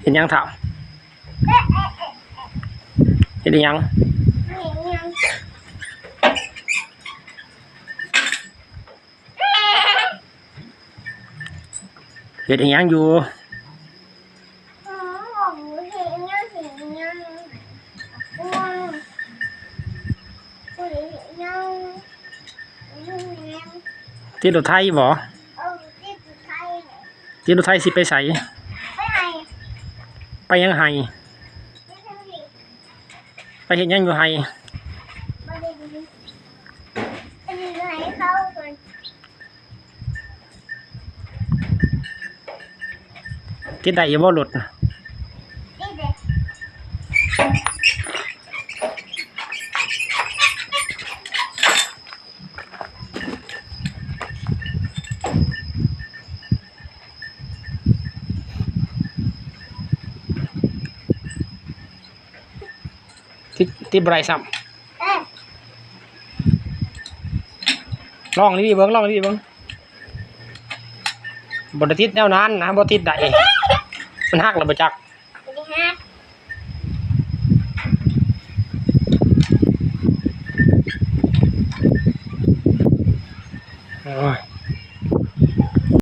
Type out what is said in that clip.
ເຮັດຫຍັງທ້າວ? ເຮັດອີ່ຫຍັງ? ເຮັດອີ່ຫຍັງຢູ່? ຕິດລົດໄຖບໍ? ເອີ ຕິດລົດໄຖ. ຕິດລົດໄຖຊິໄປໃສ? ໄປໄຮ່. ໄປຫຍັງໄຮ່? ໄປເຮັດຫຍັງຢູ່ໄຮ່? ໄປຫຼິ້ນ ໄປຫຼິ້ນໄຮ່ເຂົາ. ຕິດໄດ້ຢູ່ບໍ່ລົດ? ຕິດເດ້. ຕິດ ຕິດບໍ່ໄດ້ຊ້ຳ. ລອງດີໆເບິ່ງ ລອງດີໆເບິ່ງ. ບໍ່ໄດ້ຕິດແນວນັ້ນນະ ບໍ່ຕິດໄດ້. ມັນຫັກແລ້ວບໍ່ຈັກ.